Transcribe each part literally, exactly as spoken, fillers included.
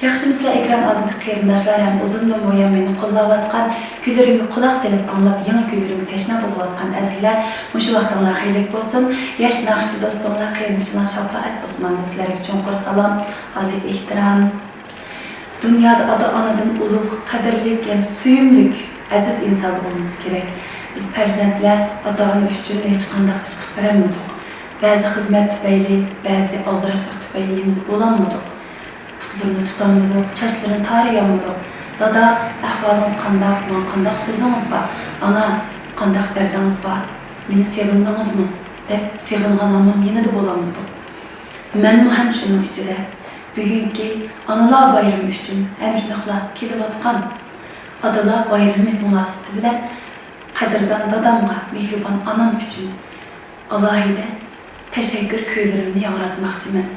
ياخشىمۇسىلەر ئېكران ئالدىدىكى قېرىنداشلار ھەم ئۇزۇندىن بۇيان مېنى قوللاۋاتقان، كۈيلىرىمگە قۇلاق سېلىپ ئاڭلاپ، يېڭى كۈيلىرىمگە تەشنا بولۇۋاتقان ئەزىزلەر؟ مۇشۇ ۋاقتىڭلار خەيرلىك بولسۇن. ياش ناخشىچى دوستۇڭلار، قېرىندىشىڭلار شاپائەت ئوسماندىن سىلەرگە چوڭقۇر سالام، ئالىي ئېھتىرام. دۇنيادا ئاتا-ئانىدىن ئۇلۇغ، قەدىرلىك ھەم سۆيۈملۈك ئەزىز ئىنسانلار بولمىسا كېرەك. بىز پەرزەنتلەر ئاتا-ئانا ئۈچۈن ھېچقانداق ئىش قىلىپ بېرەلمىدۇق. بەزى خىزمەت تۈپەيلى، بەزى ئالدىراشلىق تۈپەيلى يېنىدا بولالمىدۇق. پۇتلىرىنى تۇتالمىدۇق، چاچلىرىنى تارىيالمىدۇق. «دادا، ئەھۋالىڭىز قانداق؟ ماڭا قانداق سۆزىڭىز بار؟ ئانا، قانداق دەردىڭىز بار؟ مېنى سېغىندىڭىزمۇ؟» دەپ سېغىنغان ھامان يېنىدا بولالمىدۇق. مەنمۇ ھەم شۇنىڭ ئىچىدە. بۈگۈنكى ئانىلار بايرىمى ئۈچۈن ھەم شۇنداقلا كېلىۋاتقان ئاتىلار بايرىمى مۇناسىۋىتى بىلەن قەدىردان دادامغا، مېھرىبان ئانام ئۈچۈن ئالاھىدە تەشەككۈر كۈيلىرىمنى ياڭراتماقچىمەن.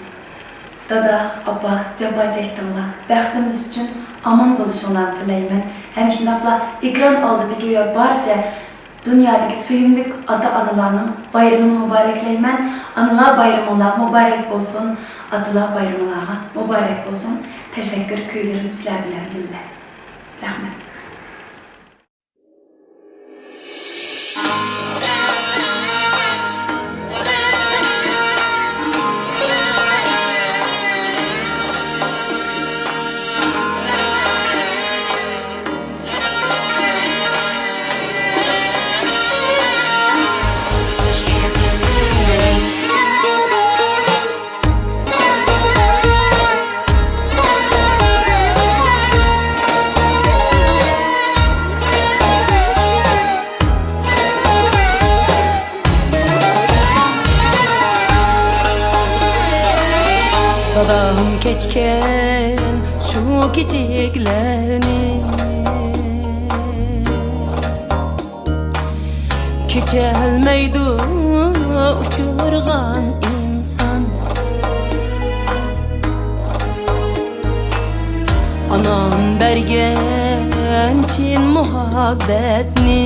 دادا، ئاپا، جاپا چەكتىڭلار. بەختىمىز ئۈچۈن ئامان بولۇشۇڭلارنى تىلەيمەن. ھەم شۇنداقلا ئېكران ئالدىدىكى ۋە بارچە دۇنيادىكى سۆيۈملۈك ئاتا-ئانىلارنىڭ بايرىمىنى مۇبارەكلەيمەن. ئانىلار بايرىمىڭلار مۇبارەك بولسۇن. ئاتىلار بايرىمىڭلارغا مۇبارەك بولسۇن. تەشەككۈر كۈيلىرىم سىلەر بىلەن بىللە. رەھمەت. دادام كەچكەن شۇ كىچىكلەرنى كېچەلمەيدۇ ئۇچۇرغان ئىنسان. ئانام بەرگەن چىن مۇھەببەتنى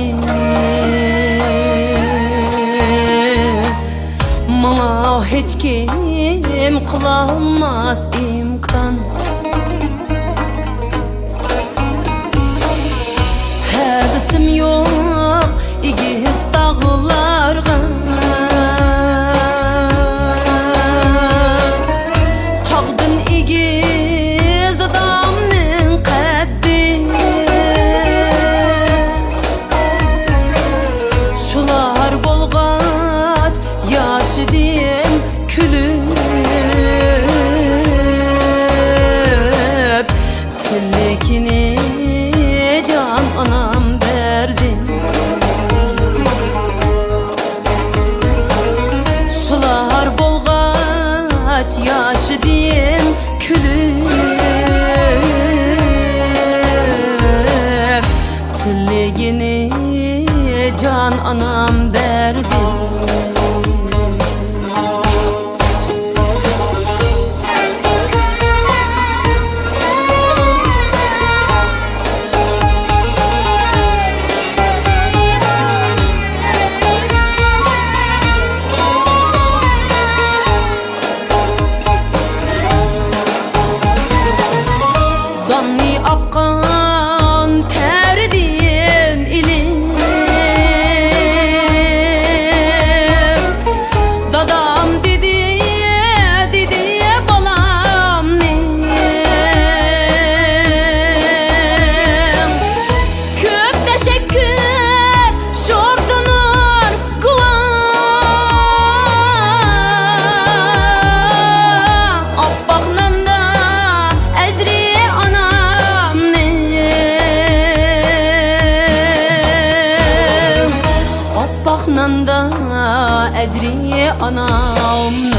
ماڭا ھېچكىم قىلالماس ئىمكان. ھەۋىسىم يوق ئېگىز تاغلارغا، تاغدىن ئېگىز دادامنىڭ قەددى. شۇلار بولغاچ ياشىدىم كۈلۈپ، تىلىكىنى جان ئانام بەردى. شۇلار بولغاچ ياشىدىم كۈلۈپ، تىلىكىنى جان ئانام بەردى. داننى ئاققان تەردىن ئېلىپ، دادام دېدى، دېدى بالامنى كۆپ تەشەككۈر، شورتۇنۇر گۇۋا. ئاپئاق ناندا ئەجرى ئانامنىڭ، ئاپئاق ناندا ئەجرى ئانامنىڭ.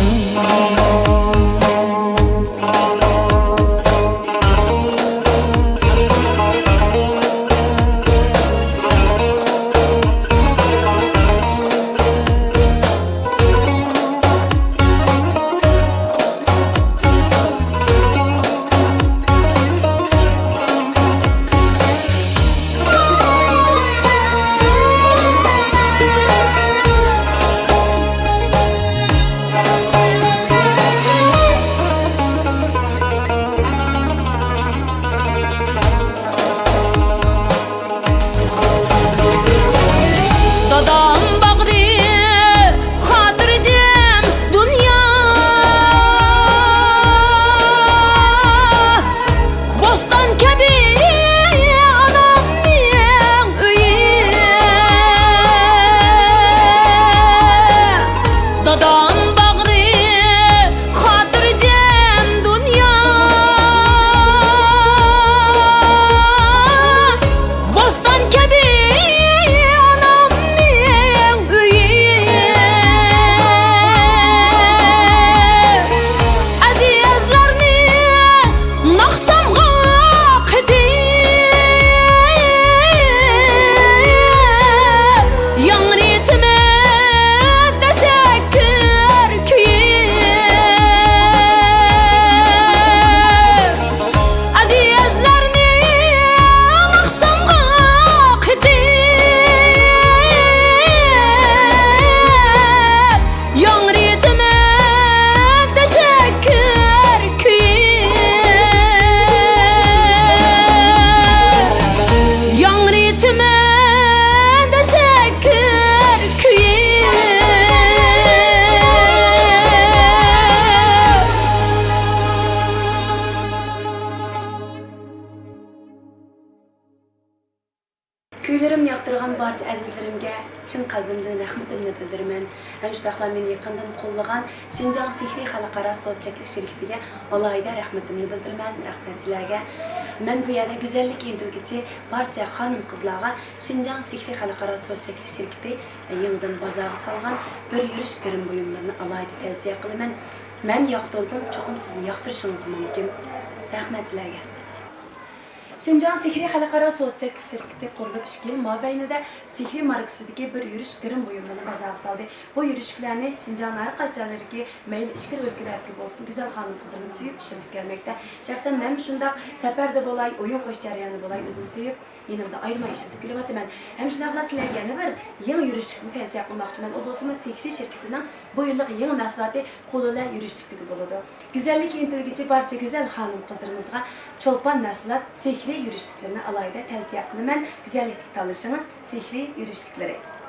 ئۆيلىرىمنى ياقتۇرغان بارچە ئەزىزلىرىمگە چىن قەلبىمدىن رەھمىتىمنى بىلدۈرىمەن. ھەم شۇنداقلا مېنى يېقىندىن قوللىغان شىنجاڭ سېھرىي خەلقئارا سودا چەكلىك شىركىتىگە ئالاھىدە رەھمىتىمنى بىلدۈرىمەن، رەھمەت سىلەرگە. مەن بۇ يەردە گۈزەللىككە ئىنتىلگۈچى بارچە خانىم-قىزلارغا شىنجاڭ سېھرىي خەلقئارا سودا چەكلىك شىركىتى يېڭىدىن بازارغا سالغان بىر يۈرۈش گىرىم بۇيۇملىرىنى ئالاھىدە تەۋسىيە قىلىمەن. مەن ياقتۇردۇم، چوقۇم سىزمۇ ياقتۇرۇشىڭىز مۇمكىن. رەھمەت سىلەرگە. شىنجاڭ سېھرىي خەلقئارا سودا چەكلىك شىركىتى قۇرۇلۇپ ئىككى يىل مابەينىدە سېھرىي ماركىسىدىكى بىر يۈرۈش گىرىم بۇيۇملىرىنى بازارغا سالدى. بۇ يۈرۈشلۈكلەرنى شىنجاڭنىڭ ھەر قايسى جايلىرىدىكى مەيلى ئىچكىرى ئۆلكىلەردىكى بولسۇن، گۈزەل خانىم-قىزلىرىمىز سۆيۈپ ئىشلىتىپ كەلمەكتە. شەخسەن مەنمۇ شۇنداق، سەپەردە بولاي، ئويۇن قويۇش جەريانىدا بولاي، ئۆزۈم سۆيۈپ يېنىمدا ئايرىماي ئىشلىتىپ كېلىۋاتىمەن. ھەم شۇنداقلا سىلەرگە يەنە بىر يېڭى يۈرۈشلۈكنى تەۋسىيە قىلماقچىمەن. ئۇ بولسىمۇ سېھرىي شىركىتىنىڭ بۇ يىللىق يېڭى مەھسۇلاتى قۇلۇلە يۈرۈشلۈكلىرى بولىدۇ. گۈزەللىككە ئىنتىلگۈچى بارچە گۈزەل خانىم-قىزلىرىمىزغا چولپان مەھسۇلات سېھرىي يۈرۈشلۈكلىرىنى ئالاھىدە تەۋسىيە قىلىمەن. گۈزەللىكتىكى تاللىشىڭىز سېھرىي يۈرۈشلۈكلىرى.